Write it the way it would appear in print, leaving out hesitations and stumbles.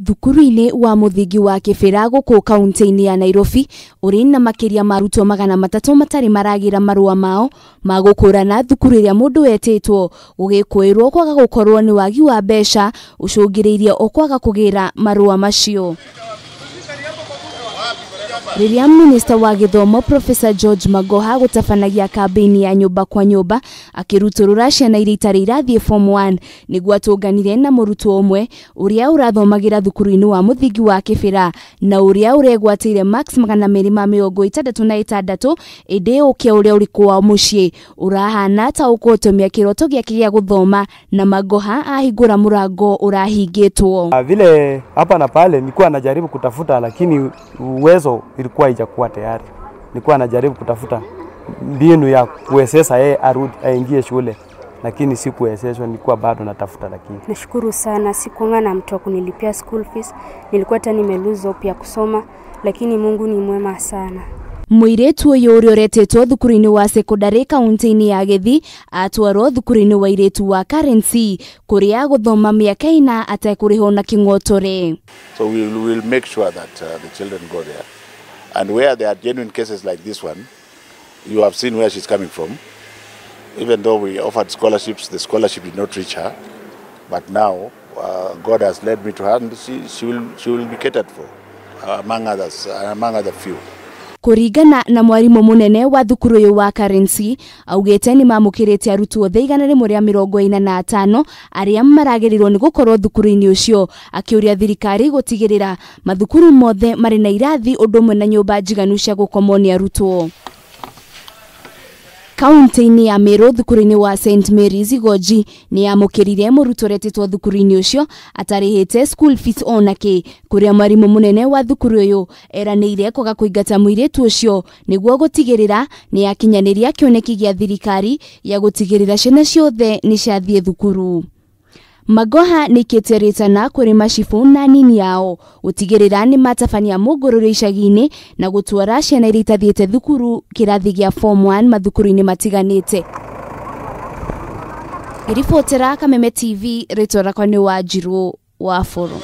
Thukuru-inĩ wa mũthingi wa Kĩbĩra gũkũ kaunti-inĩ ya Nairobi ũrĩ na makĩria ma arutwo 300 matarĩ maragĩra marũa mao ma gũkũrana thukuru ĩrĩa mũndũ etĩtwo gũgĩkũĩrwo kwaga gũkorwo nĩ wagi wa mbeca ũcũngĩrĩirie o kwaga kũgĩra marũa macio. Rĩrĩa Minista wa Gĩthomo Professor George Magoha gũtabanagia kambĩini ya nyũmba kwa nyũmba akĩrutũrũra ciana iria itarĩ irathiĩ form 1 nĩguo atũnganire na mũrutwo ũmwe ũrĩa ũrathomagĩra thukuru-inĩ wa mũthingi wa Kĩbĩra na ũrĩa ũregwatĩire marks 266 ĩndĩ ũkĩa ũrĩa ũrĩ kwao mũciĩ ũrahana ta ũkũhotomia kĩroto gĩake gĩa gũthoma na Magoha ahingũra mũrango ũrahingĩtwo. Vile hapa na pale nilikuwa najaribu kutafuta, lakini uwezo ilikuwa haijakuwa tayari. Nilikuwa najaribu kutafuta mbinu ya kuwezesha yeye arudi aingie shule, lakini sikuwezeshwa, nilikuwa bado natafuta. Lakini nashukuru sana, sikuanga na mtu wa kunilipia school fees, nilikuwa hata nimelose hope ya kusoma, lakini Mungu ni mwema sana. Mũirĩtu ũyũ ũrĩa ũretĩtwo thukuru-inĩ wa sekondari kaunti-inĩ ya Gĩthii atwarwo thukuru-inĩ wa airĩtu wa Currency kũrĩa gũthoma mĩaka 4 atekũrĩhwo na kĩng'otore. So we will make sure that the children go there. And where there are genuine cases like this one, you have seen where she's coming from. Even though we offered scholarships, the scholarship did not reach her. But now God has led me to her, and she will be catered for, among others, among other few. Kũringana na mwarimũ mũnene wa thukuru ũyũ wa Currency augĩte nĩ mamũkĩrĩte arutwo othe 145 arĩa maragĩrĩirwo nĩ gũkorwo thukuru-inĩ ũcio, akĩũria thirikari gũtigĩrĩra mathukuru mothe marĩ na irathi ũndũ ũmwe na nyũmba njiganu cia gũkomwo nĩ arutwo. Kaunti-inĩ ya Meru thukuru-inĩ wa St Mary's Igoji nĩ yamũkĩrire mũrutwo ũretĩtwo thukuru-inĩ ũcio atarĩhĩte school fees onake, kũrĩa mwarimũ mũnene wa thukuru ũyũ eranĩire kwaga kũingata mũirĩtu ũcio nĩguo gũtigĩrĩra nĩ yakinyanĩria kĩoneki gĩa thirikari ya gũtigĩrĩra ciana ciothe nĩ ciathiĩ thukuru. Magoha nĩkĩte rĩtana kũrĩ macibũ na nini yao gũtigĩrĩra nĩ matabania mũngũrũrio icagi-inĩ na gũtwara ciana iria itathiĩte thukuru kĩrathi gĩa form 1 mathukuru-inĩ matiganĩte. Ngĩribotera Kameme TV, rĩtwa rakwa nĩ Wanjirũ wa Bũrũ.